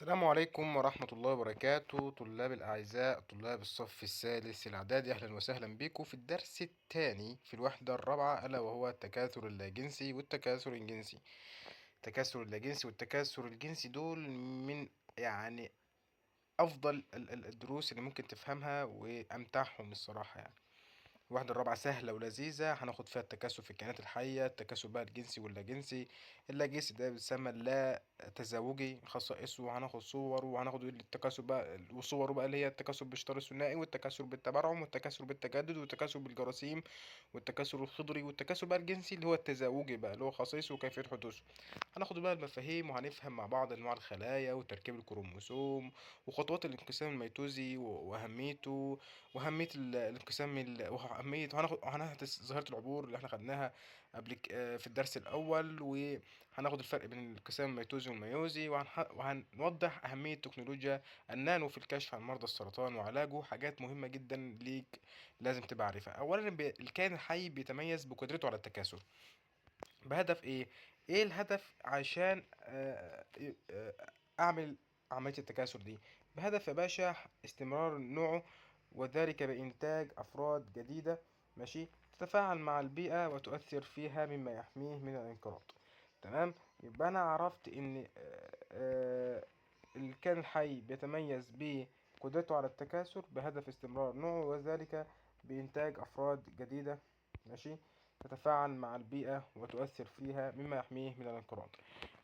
السلام عليكم ورحمة الله وبركاته، طلاب الأعزاء، طلاب الصف الثالث الإعدادي. أهلا وسهلا بكم في الدرس الثاني في الوحدة الرابعة، ألا وهو التكاثر اللاجنسي والتكاثر الجنسي. التكاثر اللاجنسي والتكاثر الجنسي دول من يعني أفضل الدروس اللي ممكن تفهمها وأمتعهم الصراحة. الوحدة الرابعة سهلة ولذيذة، هناخد فيها التكاثر في الكائنات الحية، التكاثر بقى الجنسي واللاجنسي. اللاجنسي ده بيسمى اللا تزاوجي، خصائصه، وهناخد صوره، وهناخد التكاثر بقى وصوره بقى اللي هي التكاثر بالشطار الثنائي، والتكاثر بالتبرعم، والتكاثر بالتجدد، والتكاثر بالجراثيم، والتكاثر الخضري، والتكاثر بقى الجنسي اللي هو التزاوجي بقى اللي هو خصائصه وكيفية حدوثه. هناخد بقى المفاهيم وهنفهم مع بعض انواع الخلايا وتركيب الكروموسوم وخطوات الانقسام الميتوزي واهميته، وأهمية الانقسام وأهمية، وهنحدث ظاهرة العبور اللي احنا خدناها قبل في الدرس الأول، وهناخد الفرق بين الانقسام الميتوزي والميوزي، وهنوضح أهمية تكنولوجيا النانو في الكشف عن مرضى السرطان وعلاجه. حاجات مهمة جدا ليك لازم تبقى عارفها. أولا، الكائن الحي بيتميز بقدرته على التكاثر. بهدف ايه؟ ايه الهدف عشان اعمل عملية التكاثر دي؟ بهدف يا باشا استمرار نوعه، وذلك بإنتاج أفراد جديدة تتفاعل مع البيئة وتؤثر فيها مما يحميه من الانقراض. تمام، يبقى أنا عرفت إن الكائن الحي بيتميز بقدرته على التكاثر بهدف استمرار نوعه، وذلك بإنتاج أفراد جديدة تتفاعل مع البيئة وتؤثر فيها مما يحميه من الانقراض.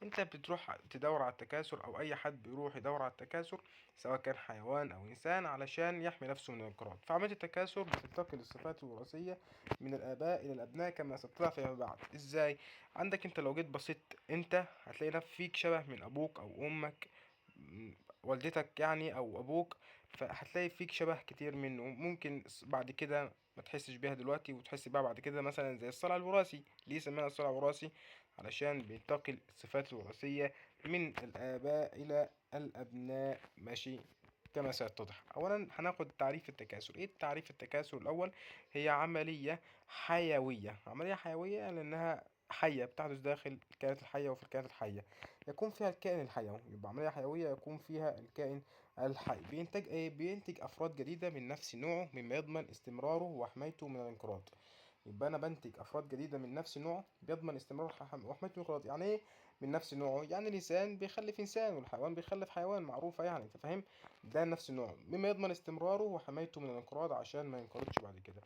انت بتروح تدور على التكاثر، او اي حد بيروح يدور على التكاثر سواء كان حيوان او انسان، علشان يحمي نفسه من الانقراض. فعملية التكاثر بتنتقل الصفات الوراثية من الاباء الى الابناء كما ستطلع فيما بعد. ازاي؟ عندك انت لو جيت بصيت انت هتلاقي نفسك فيك شبه من ابوك او امك، والدتك يعني او ابوك، فهتلاقي فيك شبه كتير منه. ممكن بعد كده ما تحسش بيها دلوقتي وتحس بيها بعد كده، مثلا زي الصلع الوراثي. ليه سمينا الصلع الوراثي؟ علشان بينتقل الصفات الوراثية من الآباء إلى الأبناء كما سيتضح. أولا هناخد تعريف التكاثر. إيه تعريف التكاثر الأول؟ هي عملية حيوية. عملية حيوية لأنها حية، بتحدث داخل الكائنات الحية وفي الكائنات الحية، يكون فيها الكائن الحي. أهو يبقى عملية حيوية يكون فيها الكائن الحي. بينتج إيه؟ بينتج أفراد جديدة من نفس نوعه مما يضمن استمراره وحمايته من الانقراض. يبقى أنا بنتج أفراد جديدة من نفس نوعه بيضمن استمراره وحمايته من الانقراض. يعني إيه من نفس نوعه؟ يعني الإنسان بيخلف إنسان والحيوان بيخلف حيوان، معروفة يعني، أنت فاهم؟ ده نفس نوعه مما يضمن استمراره وحمايته من الانقراض عشان ما ينقرضش بعد كده.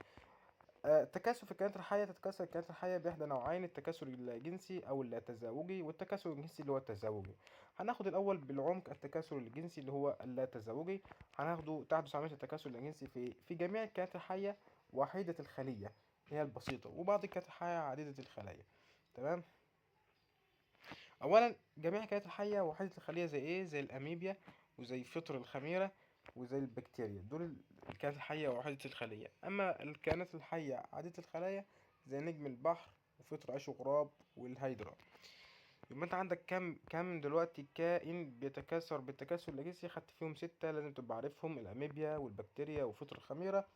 التكاثر في الكائنات الحية. تتكاثر الكائنات الحية بإحدى نوعين، التكاثر الجنسي أو اللاتزاوجي، والتكاثر الجنسي اللي هو التزاوجي. هناخد الأول بالعمق التكاثر الجنسي اللي هو اللاتزاوجي. هناخده تحدث عملية التكاثر الجنسي في جميع الكائنات الحية وحيدة الخلية هي البسيطة، وبعض الكائنات الحية عديدة الخلايا. تمام؟ أولا جميع الكائنات الحية وحيدة الخلية زي إيه؟ زي الأميبيا وزي فطر الخميرة وزي البكتيريا، دول الكائنات الحية وحيدة الخلية. أما الكائنات الحية عديدة الخلايا زي نجم البحر وفطر عيش غراب والهيدرا. يبقى أنت عندك كم دلوقتي كائن بيتكاثر بالتكاثر الجنسي؟ خدت فيهم 6 لازم تبقى عارفهم، الأميبيا والبكتيريا وفطر الخميرة،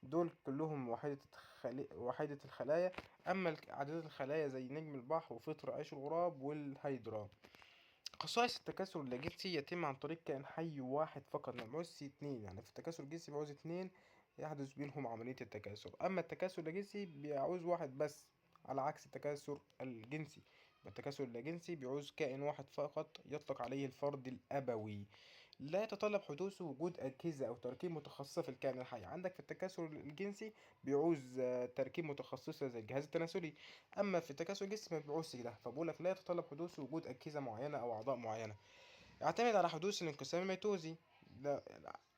دول كلهم وحيدة الخلايا. أما عديدة الخلايا زي نجم البحر وفطر عيش الغراب والهيدرا. خصائص التكاثر اللاجنسي يتم عن طريق كائن حي واحد فقط، ما بيعوزش 2، يعني في التكاثر الجنسي بيعوز 2 يحدث بينهم عملية التكاثر. أما التكاثر اللاجنسي بيعوز واحد بس، على عكس التكاثر الجنسي. التكاثر اللاجنسي بيعوز كائن واحد فقط يطلق عليه الفرد الأبوي، لا يتطلب حدوثه وجود أجهزة أو تركيب متخصصة في الكائن الحي. عندك في التكاثر الجنسي بيعوز تركيب متخصصة زي الجهاز التناسلي، أما في التكاثر الجنسي ما بيعوزش ده، فبقول لك لا يتطلب حدوث وجود أجهزة معينة أو أعضاء معينة. يعتمد على حدوث الانقسام الميتوزي. لا،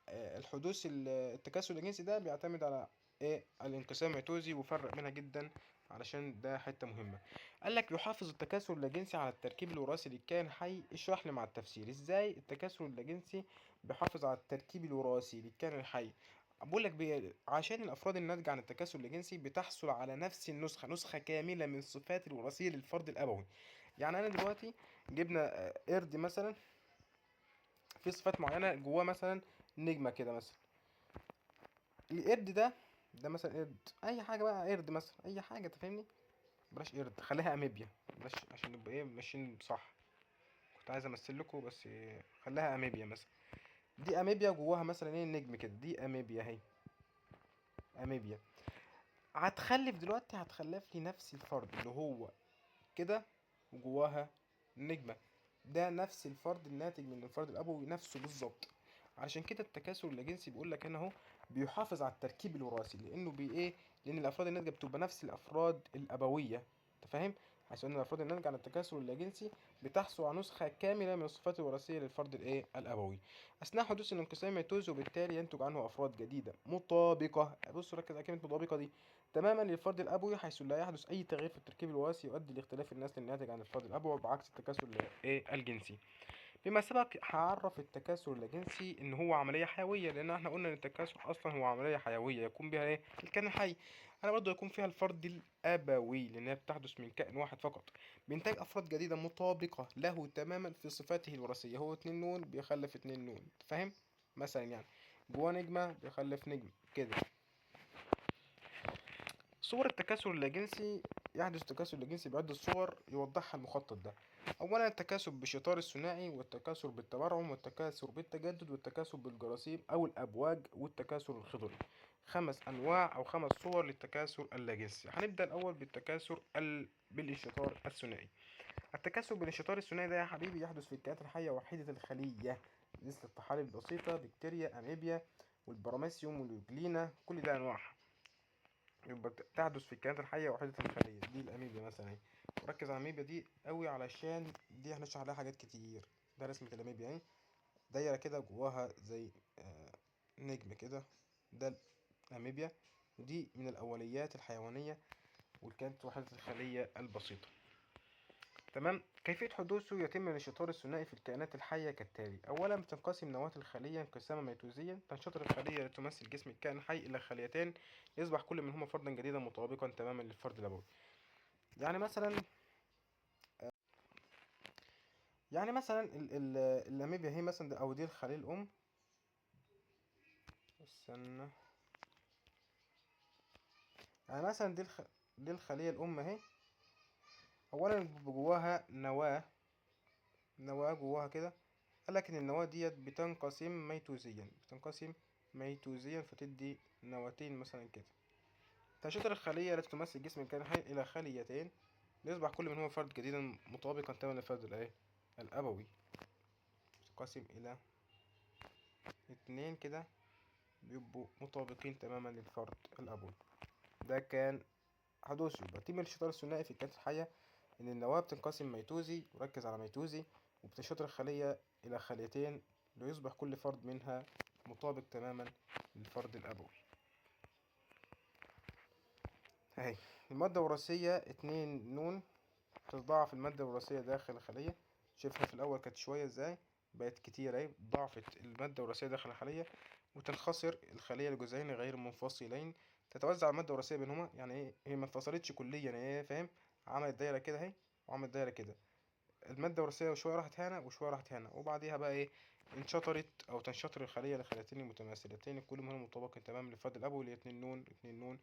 الحدوث التكاثر الجنسي ده بيعتمد على إيه؟ الانقسام الميتوزي، وفرق منها جدا علشان ده حتة مهمة. قال لك يحافظ التكاثر اللاجنسي على التركيب الوراثي للكائن الحي. اشرح لي مع التفسير ازاي التكاثر اللاجنسي بيحافظ على التركيب الوراثي للكائن الحي. بقول لك عشان الافراد الناتجه عن التكاثر اللاجنسي بتحصل على نفس النسخه، نسخه كامله من الصفات الوراثيه للفرد الابوي. يعني انا دلوقتي جبنا، قرد مثلا في صفات معينه جواه، مثلا نجمه كده مثلا، القرد ده مثلا قرد اي حاجه بقى، قرد مثلا اي حاجه، انت فاهمني؟ بلاش قرد، خليها اميبيا، بلاش عشان نبقى ايه ماشيين صح. كنت عايز امثل لكم بس خليها اميبيا مثلا. دي اميبيا جواها مثلا ايه نجم كده، دي اميبيا اهي، اميبيا. هتخلف دلوقتي، هتخلف لي نفس الفرد اللي هو كده وجواها نجمة، ده نفس الفرد الناتج من الفرد الابوي نفسه بالظبط. علشان كده التكاثر اللاجنسي بيقول لك هنا اهو بيحافظ على التركيب الوراثي، لانه بي ايه، لان الافراد الناتجة بتبقى نفس الافراد الابوية، انت فاهم؟ حيث ان الافراد الناتجة عن التكاثر اللاجنسي بتحصل على نسخه كاملة من الصفات الوراثية للفرد الايه الابوي اثناء حدوث الانقسام الميتوزي، وبالتالي ينتج عنه افراد جديدة مطابقه. بصوا ركز على كلمة مطابقه دي تماما للفرد الابوي، حيث لا يحدث اي تغيير في التركيب الوراثي يؤدي لاختلاف النسل الناتج عن الفرد الابوي، بعكس التكاثر الايه الجنسي. بما سبق هعرف التكاثر اللاجنسي ان هو عملية حيوية، لان احنا قلنا ان التكاثر اصلا هو عملية حيوية يكون بها ايه الكائن الحي. انا برضه يكون فيها الفرد الابوي لانها بتحدث من كائن واحد فقط، بانتاج افراد جديدة مطابقه له تماما في صفاته الوراثية. هو 2 نون بيخلف 2 نون، فاهم؟ مثلا يعني جواه نجمه بيخلف نجم كده. صور التكاثر اللاجنسي، يحدث التكاثر اللاجنسي بعدة صور يوضحها المخطط ده. أولا التكاثر بالشطار الثنائي، والتكاثر بالتبرعم، والتكاثر بالتجدد، والتكاثر بالجراثيم أو الأبواج، والتكاثر الخضري. 5 أنواع أو 5 صور للتكاثر اللاجنسي. هنبدأ الأول بالتكاثر بالانشطار الثنائي. التكاثر بالانشطار الثنائي ده يا حبيبي يحدث في الكائنات الحية وحيدة الخلية مثل الطحالب البسيطة، بكتيريا، أميبيا، والبراميسيوم، واليوجلينا، كل ده أنواعها. يبقى تحدث في الكائنات الحية وحيدة الخلية، دي الأميبيا مثلا اهي. وركز على الأميبيا دي قوي علشان دي هنشرح عليها حاجات كتير. ده رسمة الأميبيا اهي، دايرة كده جواها زي نجم كده، ده الأميبيا، ودي من الأوليات الحيوانية والكائنات وحيدة الخلية البسيطة. تمام. كيفية حدوثه؟ يتم الانشطار الثنائي في الكائنات الحية كالتالي: أولا بتنقسم نواة الخلية انقساما ميتوزيا، تنشطر الخلية التي تمثل جسم الكائن الحي إلى خليتين، يصبح كل منهما فردا جديدا مطابقا تماما للفرد الأبوي. يعني مثلا، يعني مثلا الأميبيا هي مثلا، أو دي الخلية الأم، استنى، يعني مثلا دي الخلية الأم أهي. أولا جواها نواة، نواة جواها كده، قال لك إن النواة ديت بتنقسم ميتوزيا، بتنقسم ميتوزيا فتدي نواتين مثلا كده. تنشطر الخلية التي تمثل جسم الكائن الحي إلى خليتين، ليصبح كل منهما فرد جديدا مطابقا تماما للفرد الإيه؟ الأبوي. تنقسم إلى 2 كده، بيبقوا مطابقين تماما للفرد الأبوي. ده كان حدوثه. يبقى تم الانشطار الثنائي في الكائنات الحية إن النواة بتنقسم ميتوزي، وركز على ميتوزي، وبتنشطر الخلية إلى خليتين ليصبح كل فرد منها مطابق تماما للفرد الأبوي. أهي المادة الوراثية 2 نون، تتضاعف المادة الوراثية داخل الخلية. شايفها في الأول كانت شوية إزاي، بقت كتير أهي، ضعفت المادة الوراثية داخل الخلية، وتنخسر الخلية لجزئين غير منفصلين، تتوزع المادة الوراثية بينهما. يعني إيه؟ هي ما انفصلتش كليا، يعني إيه؟ فاهم؟ عملت دايرة كده أهي، وعملت دايرة كده. المادة الوراثية شوية راحت هنا وشوية راحت هنا، وبعديها بقى إيه؟ انشطرت أو تنشطر الخلية لخليتين متماثلتين، كل منهما مطابق تماما للفرد الأبوي، اللي هي 2 نون 2 نون،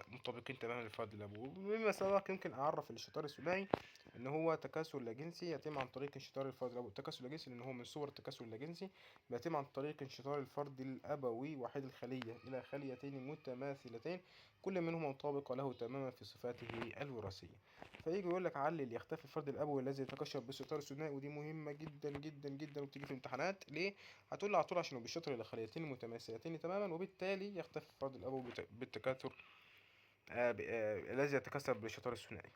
مطابقين تماما للفرد الأبوي. وبما سبق يمكن أعرف الانشطار الثنائي إن هو تكاثر لاجنسي يتم عن طريق انشطار الفرد الأبوي. التكاثر اللاجنسي لأن هو من صور التكاثر اللاجنسي، بيتم عن طريق انشطار الفرد الأبوي وحيد الخلية إلى خليتين متماثلتين، كل منهما مطابق له تماما في صفاته الوراثية. فيجي يقول لك علل يختفي الفرد الأبوي الذي يتكشف بالستار الثنائي، ودي مهمة جدا جدا جدا وبتيجي في الامتحانات. ليه؟ هتقول على طول عشان هو بيشطر إلى خليتين متماثلتين تماما، وبالتالي يختفي الفرد الأبوي بالتكاثر، الذي يتكاثر بالشطار الثنائي.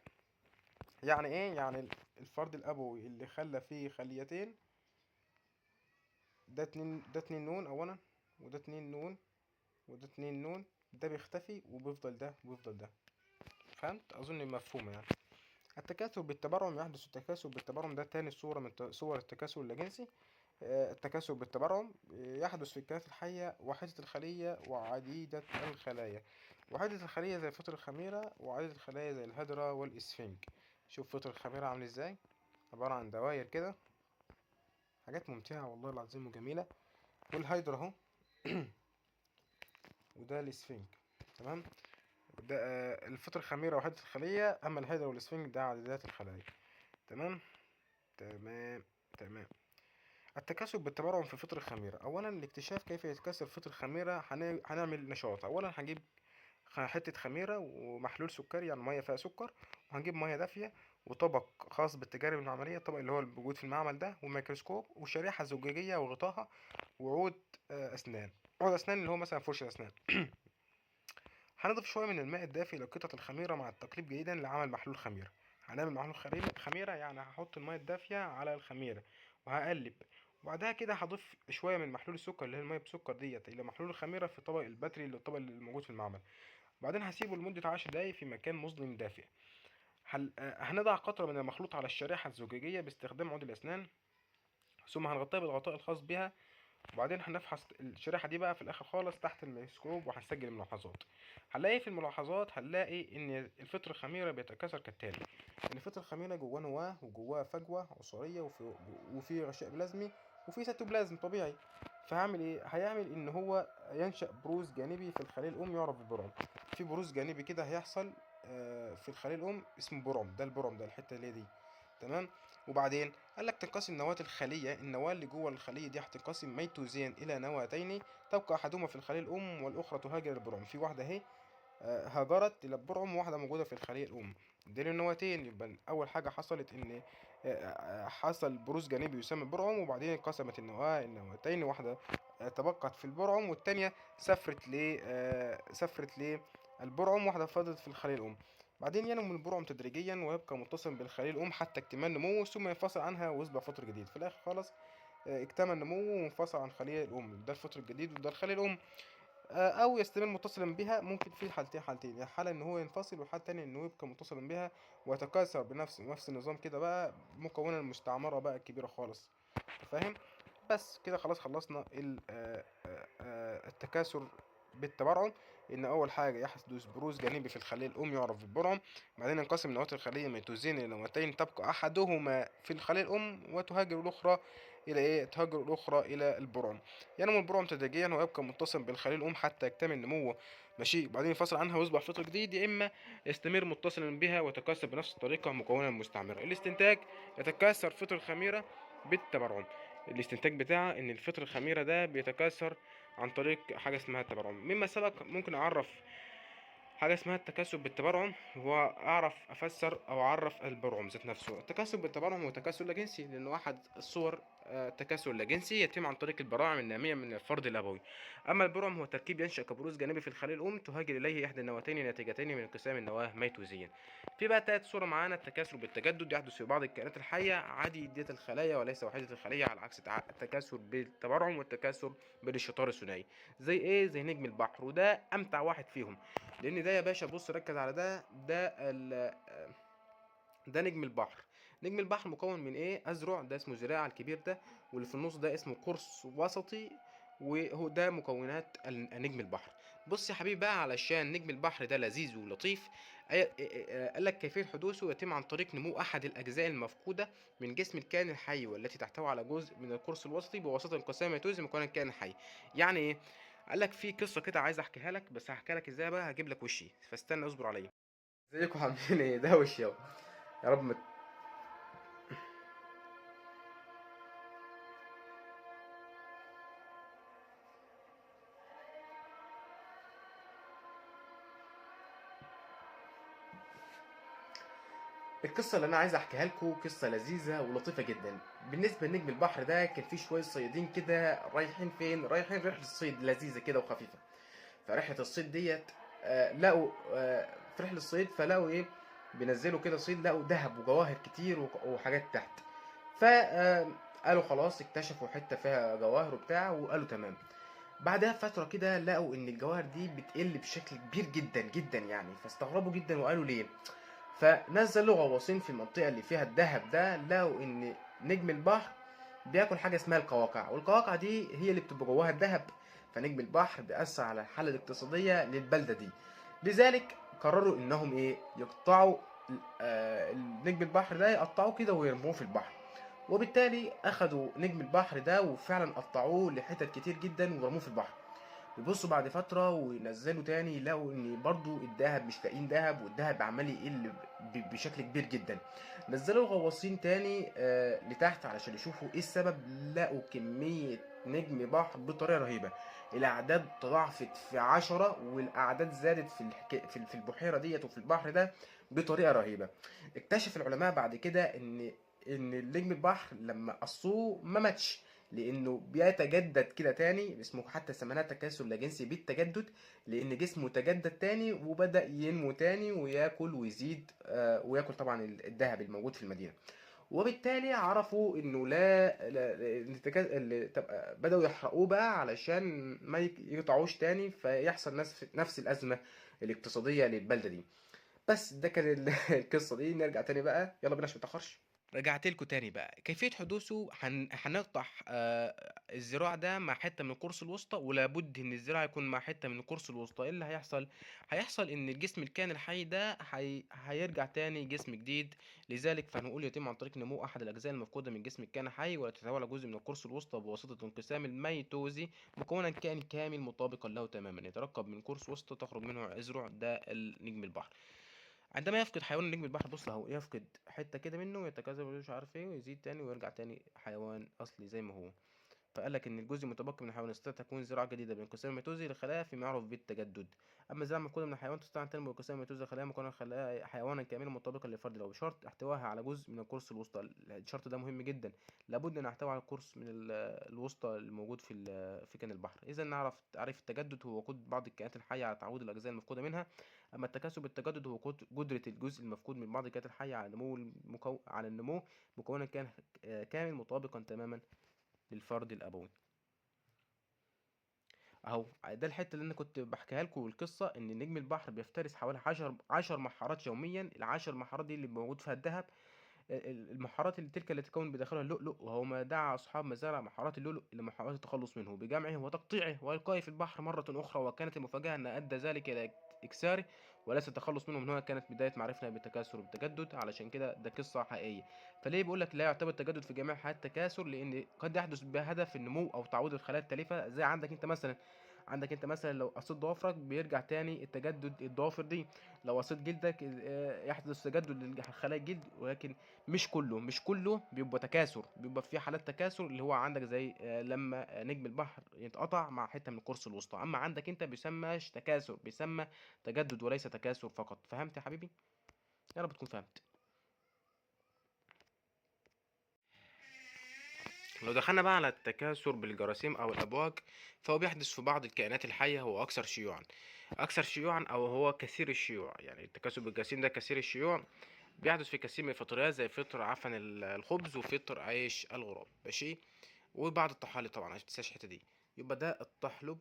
يعني ايه؟ يعني الفرد الأبوي اللي خلى فيه خليتين، ده اتنين، ده اتنين نون أولا، وده 2 نون، وده 2 نون، ده بيختفي وبيفضل ده وبيفضل ده. فهمت؟ أظن مفهومة يعني. التكاثر بالتبرعم، يحدث التكاثر بالتبرعم، ده تاني صورة من صور التكاثر اللاجنسي. التكاثر بالتبرعم، يحدث في الكائنات الحية وحيدة الخلية وعديدة الخلايا. وحيدة الخلية زي فطر الخميرة، وعديدة الخلايا زي الهدرة والإسفنج. شوف فطر الخميرة عامل ازاي، عبارة عن دواير كده، حاجات ممتعة والله العظيم وجميلة. والهيدرا اهو، وده الإسفنج. تمام، ده الفطر الخميرة وحيدة الخلية، أما الهيدرا والإسفنج ده عديدات الخلايا. تمام تمام. تمام. التكاثر بالتبرعم في فطر الخميرة. أولا لاكتشاف كيف يتكاثر فطر الخميرة هنعمل نشاط. أولا هنجيب حتة خميرة ومحلول سكري، يعني مية فيها سكر، وهنجيب مية دافية وطبق خاص بالتجارب المعملية، الطبق اللي هو الموجود في المعمل ده، وميكروسكوب وشريحة زجاجية وغطاها، وعود أسنان، عود أسنان اللي هو مثلا فرشة أسنان. هنضيف شوية من الماء الدافي إلى قطعة الخميرة مع التقليب جيدا لعمل محلول خميرة. هنعمل محلول خميرة، يعني هحط المية الدافية على الخميرة وهقلب، وبعدها كده هضيف شوية من محلول السكر اللي هي المية بسكر ديت إلى محلول الخميرة في طبق البتري اللي الطبق اللي موجود في المعمل. بعدين هسيبه لمدة 10 دقايق في مكان مظلم دافئ. هنضع قطرة من المخلوط على الشريحة الزجاجية باستخدام عود الأسنان، ثم هنغطيها بالغطاء الخاص بها، وبعدين هنفحص الشريحة دي بقى في الآخر خالص تحت الميكروسكوب وهنسجل الملاحظات. هنلاقي في الملاحظات هنلاقي إن الفطر الخميرة بيتكاثر كالتالي: إن فطر الخميرة جواه نواة وجواه فجوة عصارية وفي غشاء بلازمي وفي سيتوبلازم طبيعي. فهعمل إيه؟ هيعمل إن هو ينشأ بروز جانبي في الخلية الأم يعرف بالبرعم. في بروز جانبي كده هيحصل في الخلية الأم اسمه برعم، ده البرعم ده الحتة اللي هي دي، تمام. وبعدين قال لك تنقسم نواة الخلية، النواة اللي جوه الخلية دي هتنقسم ميتوزيا إلى نواتين، تبقى أحدهما في الخلية الأم والأخرى تهاجر البرعم. في واحدة أهي هاجرت إلى البرعم وواحدة موجودة في الخلية الأم، دول النواتين. يبقى أول حاجة حصلت إن حصل بروز جانبي يسمى برعم، وبعدين انقسمت النواة النواتين، واحدة تبقت في البرعم والتانية سافرت للبرعم، واحدة فضلت في الخلية الأم. بعدين ينمو البرعم تدريجيا ويبقى متصل بالخلية الأم حتى اكتمال نموه، ثم ينفصل عنها ويصبح فطر جديد. في الآخر خالص اكتمل نموه وانفصل عن خلية الأم، ده الفطر الجديد وده الخلية الأم. أو يستمر متصلا بها. ممكن في حالتين، يعني حالة إن هو ينفصل، وحالة تانية إن هو يبقى متصلا بها ويتكاثر بنفس النظام كده بقى، مكونا المستعمرة بقى الكبيرة خالص، فاهم؟ بس كده خلاص خلصنا التكاثر بالتبرعم. إن أول حاجة يحدث بروز جانبي في الخلية الأم يعرف بالبرعم، بعدين ينقسم نواة الخلية ميتوزين إلى نواتين تبقى أحدهما في الخلية الأم وتهاجر الأخرى إلى إيه؟ تهاجر الأخرى إلى البرعم. ينمو البرعم تدريجيا ويبقى متصل بالخلية الأم حتى يكتمل نموه، ماشي، بعدين ينفصل عنها ويصبح فطر جديد، يا إما يستمر متصلا بها ويتكاثر بنفس الطريقة مكونا المستعمرة. الاستنتاج: يتكاثر فطر الخميرة بالتبرعم. الاستنتاج بتاعه إن الفطر الخميرة ده بيتكاثر عن طريق حاجة اسمها التبرعم. مما سبق ممكن أعرف حاجة اسمها التكاثر بالتبرعم، وأعرف أفسر أو أعرف البرعم ذات نفسه. التكاثر بالتبرعم هو تكاثر لا جنسي، لأنه أحد الصور التكاثر اللاجنسي يتم عن طريق البراعم النامية من الفرد الأبوي. أما البرعم هو تركيب ينشأ كبروز جانبي في الخلية الأم تهاجر إليه إحدى النواتين ناتجتين من انقسام النواة ميتوزيا. في بقى تالت صورة معانا، التكاثر بالتجدد، يحدث في بعض الكائنات الحية عديدة الخلايا وليس وحيدة الخلية، على عكس التكاثر بالتبرعم والتكاثر بالانشطار الثنائي. زي إيه؟ زي نجم البحر، وده أمتع واحد فيهم، لأن ده يا باشا بص ركز على ده، ده نجم البحر. نجم البحر مكون من ايه؟ اذرع، ده اسمه ذراع الكبير ده، واللي في النص ده اسمه قرص وسطي، وهو ده مكونات نجم البحر. بص يا حبيبي بقى، علشان نجم البحر ده لذيذ ولطيف، قال لك كيفية حدوثه: يتم عن طريق نمو أحد الأجزاء المفقودة من جسم الكائن الحي والتي تحتوي على جزء من القرص الوسطي بواسطة انقسام ميتوزي مكون الكائن الحي. يعني ايه؟ قال لك في قصة كده عايز أحكيها لك، بس هحكيها لك ازاي بقى؟ هجيب لك وشي، فاستنى اصبر عليا. ازيكم عاملين ايه؟ ده وشي اهو، يا رب ما القصة اللي أنا عايز أحكيها لكم قصة لذيذة ولطيفة جدا. بالنسبة لنجم البحر ده، كان في شوية صيادين كده رايحين فين؟ رايحين رحلة صيد لذيذة كده وخفيفة. فرحلة الصيد ديت لقوا في رحلة الصيد، فلقوا إيه؟ بينزلوا كده صيد، لقوا ذهب وجواهر كتير وحاجات تحت. فقالوا خلاص اكتشفوا حتة فيها جواهر وبتاع، وقالوا تمام. بعدها بفترة كده لقوا إن الجواهر دي بتقل بشكل كبير جدا جدا يعني، فاستغربوا جدا وقالوا ليه؟ فنزلوا غواصين في المنطقة اللي فيها الذهب ده، لقوا إن نجم البحر بياكل حاجة اسمها القواقع، والقواقع دي هي اللي بتبقى جواها الذهب. فنجم البحر بيأثر على الحالة الاقتصادية للبلدة دي، لذلك قرروا إنهم إيه؟ يقطعوا نجم البحر ده، يقطعوه كده ويرموه في البحر. وبالتالي أخدوا نجم البحر ده وفعلا قطعوه لحتت كتير جدا ورموه في البحر. يبصوا بعد فترة وينزلوا تاني، يلاقوا ان برضو الذهب مش لاقيين ذهب، والذهب عمال يقل بشكل كبير جدا. نزلوا الغواصين تاني لتحت علشان يشوفوا ايه السبب، لقوا كمية نجم بحر بطريقة رهيبة، الأعداد تضاعفت في 10، والأعداد زادت في البحيرة ديت وفي البحر ده بطريقة رهيبة. اكتشف العلماء بعد كده ان النجم البحر لما قصوه ما ماتش، لانه بيتجدد كده تاني، اسمه حتى سميناه تكاثر لا جنسي بالتجدد، لان جسمه تجدد تاني وبدأ ينمو تاني وياكل ويزيد، وياكل طبعا الذهب الموجود في المدينة. وبالتالي عرفوا انه لا, لا إن بدأوا يحرقوه بقى علشان ما يقطعوش تاني، فيحصل نفس الأزمة الاقتصادية للبلدة دي. بس ده كان القصة دي. نرجع تاني بقى، يلا بينا عشان ما نتأخرش. رجعت لكم تاني بقى كيفية حدوثه. هنقطع الذراع ده مع حتة من القرص الوسطى، ولابد ان الذراع يكون مع حتة من القرص الوسطى. ايه اللي هيحصل؟ هيحصل ان الجسم الكائن الحي ده هيرجع تاني جسم جديد. لذلك فهنقول يتم عن طريق نمو احد الاجزاء المفقودة من جسم الكائن الحي، ولا تتحول جزء من القرص الوسطى بواسطة الانقسام الميتوزي، مكونا كائن كامل مطابقا له تماما، يتركب من قرص وسطى تخرج منه اذرع. ده النجم البحر. عندما يفقد حيوان نجم البحر، بص اهو، يفقد حتة كده منه ويتكاثر مش عارف ايه، ويزيد تاني ويرجع تاني حيوان اصلي زي ما هو. فقال لك ان الجزء المتبقي من الحيوان يستطيع تكوين زراعة جديدة بانقسام ميتوزي للخلايا فيما يعرف بالتجدد. اما الزراعة المفقودة من الحيوان تستطيع ان تنمو بانقسام ميتوزي للخلايا مكونا خلايا حيوانا كاملا مطابقا للفرد الاول، بشرط احتوائها على جزء من القرص الوسطى. الشرط ده مهم جدا، لابد ان يحتوي على القرص من الوسطى الموجود في كائن البحر. اذا نعرف تعريف التجدد هو وقود بعض الكائنات الحية على تعويض الاجزاء المفقودة منها. اما التكاثر بالتجدد هو قدرة الجزء المفقود من بعض الكائنات الحية على النمو على النمو مكونا كائن كامل مطابقا تماما للفرد الابوي. اهو ده الحتة اللي انا كنت بحكيها لكم، والقصه ان نجم البحر بيفترس حوالي 10 محارات يوميا. ال10 محارات دي اللي موجود فيها الذهب، المحارات اللي تلك التي تكون بداخلها اللؤلؤ، وهو ما دعا اصحاب مزارع محارات اللؤلؤ الى محاولات التخلص منه بجمعه وتقطيعه والقائه في البحر مرة اخرى. وكانت المفاجاة ان ادى ذلك الى اكساره وليس التخلص منه. من هنا كانت بداية معرفتنا بالتكاثر والتجدد. علشان كده ده قصة حقيقية. فليه بيقول لك لا يعتبر التجدد في جميع حالات التكاثر؟ لان قد يحدث بهدف النمو او تعويض الخلايا التالفه. زي عندك انت مثلا لو قصيت ضوافرك بيرجع تاني التجدد الضوافر دي، لو قصيت جلدك يحدث تجدد لخلايا الجلد، ولكن مش كله بيبقى تكاثر. بيبقى في حالات تكاثر اللي هو عندك زي لما نجم البحر يتقطع مع حتة من القرص الوسطى. اما عندك انت بيسمىش تكاثر، بيسمى تجدد وليس تكاثر فقط. فهمت يا حبيبي؟ يا رب تكون فهمت. لو دخلنا بقى على التكاثر بالجراثيم او الابواج، فهو بيحدث في بعض الكائنات الحية، هو اكثر شيوعا او هو كثير الشيوع. يعني التكاثر بالجراثيم ده كثير الشيوع، بيحدث في كثير من الفطريات زي فطر عفن الخبز وفطر عيش الغراب، ماشي، وبعض الطحالب طبعا عشان متنساش الحتة دي. يبقى ده الطحلب،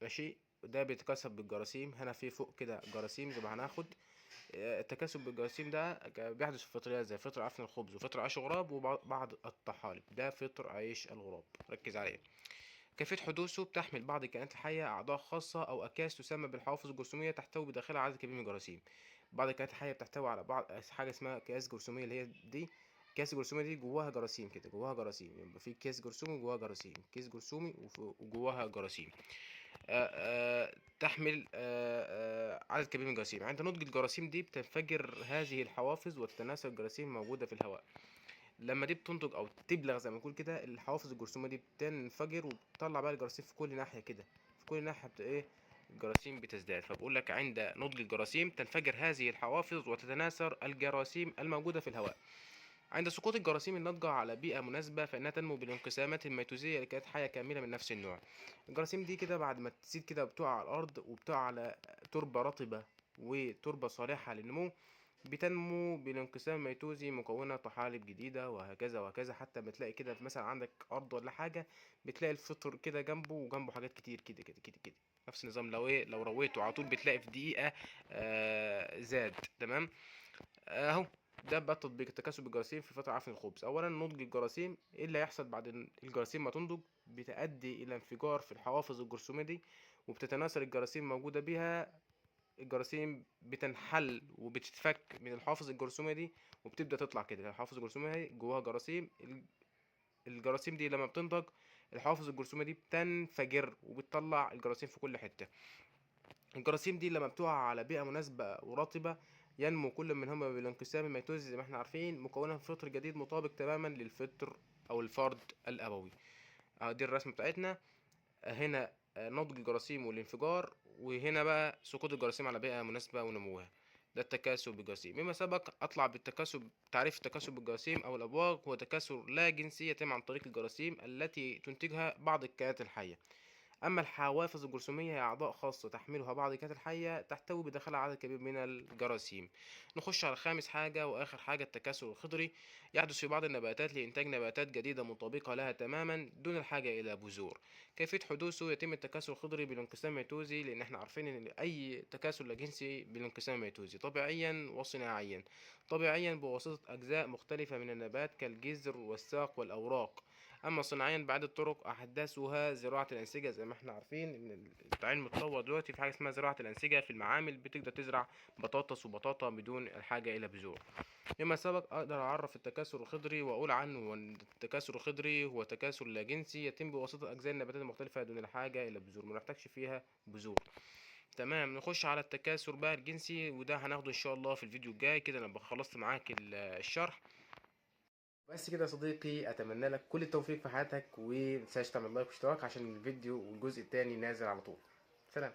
ماشي، ده بيتكاثر بالجراثيم. هنا في فوق كده جراثيم زي ما هناخد. التكاثر بالجراثيم ده بيحدث في الفطريات زي فطر عفن الخبز وفطر عيش الغراب وبعض الطحالب. ده فطر عيش الغراب، ركز عليه. كيفية حدوثه: بتحمل بعض الكائنات الحية أعضاء خاصة أو أكياس تسمى بالحوافظ الجرثومية تحتوي بداخلها عدد كبير من الجراثيم. بعض الكائنات الحية بتحتوي على بعض حاجة اسمها أكياس جرثومية، اللي هي دي أكياس الجرثومية دي جواها جراثيم كده، جواها جراثيم. يبقى في كيس جرثومي وجواها جراثيم، كيس جرثومي وجواها جراثيم. تحمل عدد كبير من الجراثيم. عند نضج الجراثيم دي بتنفجر هذه الحوافظ وتتناثر الجراثيم الموجودة في الهواء. لما دي بتنضج او تبلغ زي ما نقول كده، الحوافظ الجرثوميه دي بتنفجر وبتطلع بقى الجراثيم في كل ناحية كده، في كل ناحية ايه الجراثيم بتزداد. فبقول لك عند نضج الجراثيم تنفجر هذه الحوافظ وتتناثر الجراثيم الموجودة في الهواء. عند سقوط الجراثيم الناضجة على بيئة مناسبة فإنها تنمو بالانقسامات الميتوزية لكائنات حية كاملة من نفس النوع. الجراثيم دي كده بعد ما تزيد كده بتقع على الأرض وبتقع على تربة رطبة وتربة صالحة للنمو، بتنمو بالانقسام الميتوزي مكونة طحالب جديدة وهكذا وهكذا. حتى بتلاقي كده مثلا عندك أرض ولا حاجة بتلاقي الفطر كده جنبه وجنبه حاجات كتير كده كده كده كده. نفس النظام لو ايه، لو رويته على طول بتلاقي في دقيقة زاد. تمام، اهو ده بقى تطبيق التكاثر بالجراثيم في فترة عفن الخبز. اولا نضج الجراثيم، ايه اللي هيحصل بعد الجراثيم ما تنضج؟ بتؤدي الى انفجار في الحوافظ الجرثومية دي، وبتتناثر الجراثيم الموجودة بيها. الجراثيم بتنحل وبتتفك من الحوافظ الجرثومية دي وبتبدأ تطلع كده. الحوافظ الجرثومية هي جواها جراثيم، الجراثيم دي لما بتنضج الحوافظ الجرثومية دي بتنفجر وبتطلع الجراثيم في كل حتة. الجراثيم دي لما بتقع على بيئة مناسبة ورطبة ينمو كل منهما بالانقسام الميتوزي زي ما احنا عارفين، مكونا فطر جديد مطابق تماما للفطر او الفرد الابوي. دي الرسمة بتاعتنا. هنا نضج الجراثيم والانفجار، وهنا بقى سقوط الجراثيم على بيئة مناسبة ونموها. ده التكاثر بالجراثيم. مما سبق اطلع بالتكاثر، تعريف التكاثر بالجراثيم او الابواغ هو تكاثر لا جنسي يتم عن طريق الجراثيم التي تنتجها بعض الكائنات الحية. اما الحوافظ الجرثومية هي اعضاء خاصة تحملها بعض الكائنات الحية تحتوي بداخلها عدد كبير من الجراثيم. نخش على خامس حاجة واخر حاجة، التكاثر الخضري. يحدث في بعض النباتات لإنتاج نباتات جديدة مطابقة لها تماما دون الحاجة إلى بذور. كيفية حدوثه؟ يتم التكاثر الخضري بالانقسام الميتوزي، لأن احنا عارفين إن أي تكاثر لا جنسي بالانقسام الميتوزي طبيعيا وصناعيا. طبيعيا بواسطة أجزاء مختلفة من النبات كالجذر والساق والأوراق. أما صناعيا بعدة طرق أحدثها زراعة الأنسجة، زي ما احنا عارفين إن العلم اتطور دلوقتي في حاجة اسمها زراعة الأنسجة في المعامل، بتقدر تزرع بطاطس وبطاطا بدون الحاجة إلى بذور. مما سبق أقدر أعرف التكاثر الخضري وأقول عنه أن التكاثر الخضري هو تكاثر لا جنسي يتم بواسطة أجزاء النباتات المختلفة دون الحاجة إلى بذور، ما نحتاجش فيها بذور. تمام. نخش على التكاثر بقى الجنسي، وده هناخده إن شاء الله في الفيديو الجاي. كده أنا خلصت معاك الشرح. بس كده يا صديقي، أتمنى لك كل التوفيق في حياتك، ومتنساش تعمل لايك واشتراك عشان الفيديو والجزء التاني نازل على طول. سلام.